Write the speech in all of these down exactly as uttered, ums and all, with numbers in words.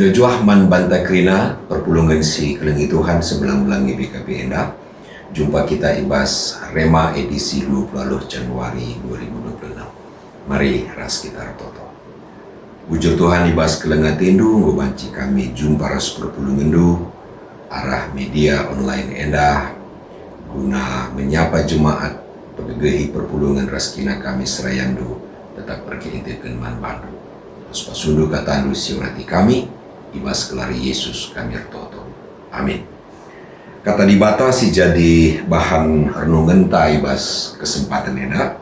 Mejuah-juah man banta kerina perpulungen si kelengi Tuhan sebelang-belang i B K P enda. Jumpa kita i bas Rema edisi dua puluh waluh Januari dua ribu dua puluh enam. Mari ras kita ertoto. Bujur Tuhan, i bas keleng atendu enggo banci kami jumpa ras perpulungenndu arah media online enda guna menyapa jemaat, pegegehi perpulungen ras kina kami serayandu tetap erkiniteken man bandu. Ras pasundu katandu si urati kami, i bas gelar Yesus kami ertoto. Amin. Kata Dibata si jadi bahan renungenta i bas kesempaten enda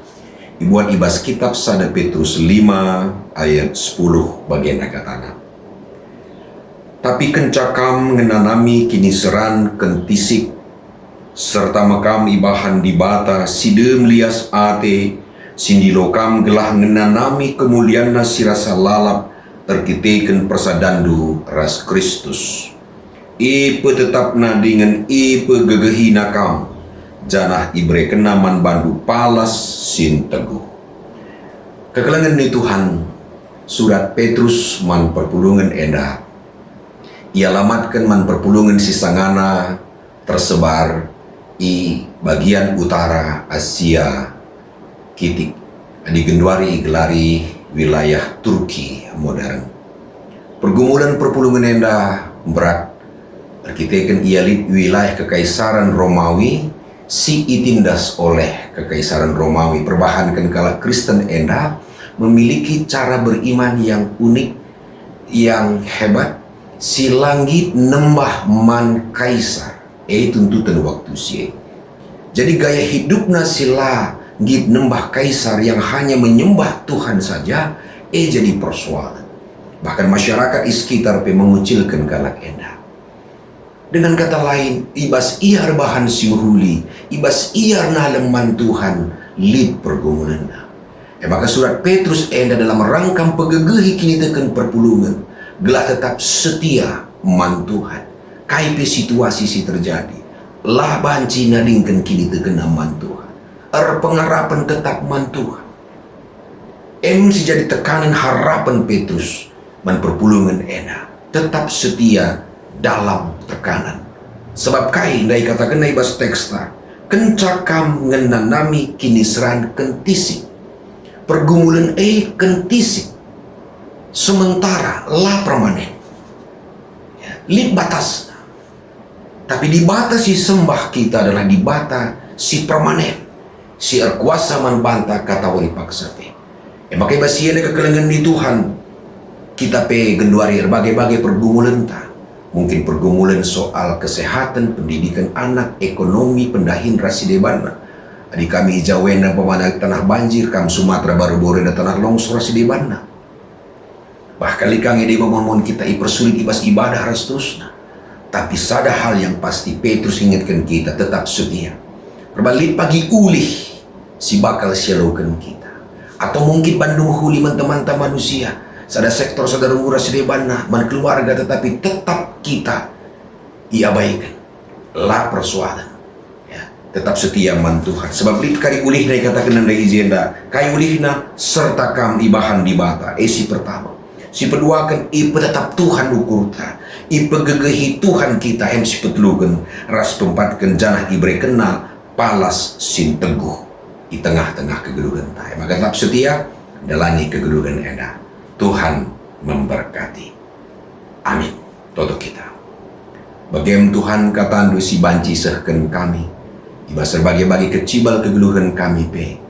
ibuat i bas kitap sada Petrus lima ayat sepuluh, bagenda katana, "Tapi kenca kam ngenanami kiniseran kentisik, serta me kam ibahan Dibata si dem lias ate, si ndilo kam gelah ngenanami kemulianNa si rasa lalap erkiteken persadanndu ras Kristus. IpetetapNa dingen ipegegehina kam, janah iberekenNa man bandu palas si nteguh." Kekelengen ni Tuhan, surat Petrus man perpulungen enda ialamatken man perpulungen si sangana tersebar i bagian utara Asia Kitik, adi genduari igelari wilayah Turki modern. Pergumulen perpulungen enda mberat erkiteken ia lit wilayah Kekaisaren Romawi si itindas oleh Kekaisaren Romawi. Perbahanken kalak Kristen enda memiliki cara beriman yang unik, yang hebat, si la nggit nembah man kaisar, e tuntuten waktu si e. Jadi gaya hidupna si la nggit nembah kaisar, yang hanya menyembah Tuhan saja, e jadi persoalan. Bahkan masyarakat i sekitar pe mengucilken kalak enda. Dengan kata lain, i bas ia erbahan si mehuli, i bas ia ernalem man Tuhan, lit pergumulenna. E maka surat Petrus enda dalam rangka mpegegehi kiniteken perpulungen, gelah tetap setia man Tuhan. Kai pe situasi si terjadi, la banci nadingken kinitekenna man Tuhan. Erpengarapen tetap man Tuhan. Em si jadi tekanen harapen Petrus man perpulungen enda. Tetap setia dalam tekanan. Sebab kai ndai katakenna i bas teksta, "Kenca kam ngenanami kiniseran kentisik, pergumulen e kentisik, sementara la permanen." Ya, lit batasna. Tapi Dibata si sembah kita adalah Dibata si permanen, si erkuasa man banta katawari paksa pe. E maka i bas si enda kekelengen ni Tuhan, kita pe genduari erbage-bage pergumulenta. Mungkin pergumulen soal kesehatan, pendidikan anak, ekonomi, pendahin ras si debanna. Adi kami i Jawa enda umpamana tanah banjir, kam Sumatera baru-baru enda tanah longsor ras si debanna. Bahkan lit ka nge deba mon-mon kita ipersulit i bas ibadah ras terusna. Tapi sada hal yang pasti, Petrus ngingetken kita, tetap setia. Perbahan lit pagi ulih si bakal sialoken kita. Atau mungkin bandu mehuli man temanta manusia, sada sektor, sada runggu ras si debanna, man keluarga, tetapi tetap kita iabaiken. La persuaden. Ya, tetap setia man Tuhan. Sebab lit kari ulihna ikataken ndai i jenda. Kai ulihna? Serta kam ibahan Dibata, e si pertama. Si peduaken, ipetetap Tuhan ukurta. Ipegegehi Tuhan kita, em si peteluken, ras peempatken, janah iberekenNa palas si nteguh i tengah-tengah kegeluhenta. E maka tetap setia, dalani kegeluhen enda. Tuhan memberkati. Amin. Toto kita. Bagem Tuhan, kataNdu si banci isehken kami, i bas erbage-bage kecibal kegeluhen kami pe,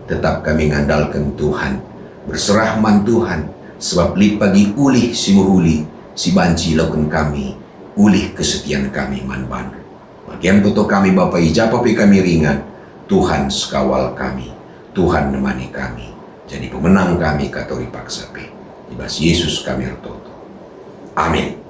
tetap kami ngandalken Tuhan, berserah man Tuhan, sebab lit pagi ulih si mehuli si banci ialoken kami, ulih kesetian kami man baNdu. Bagem toto kami, Bapa, i ja pe kami ringan, Tuhan sekawal kami, Tuhan nemani kami, jadi pemenang kami katawari paksa pe. I bas Yesus kami ertoto. Amin.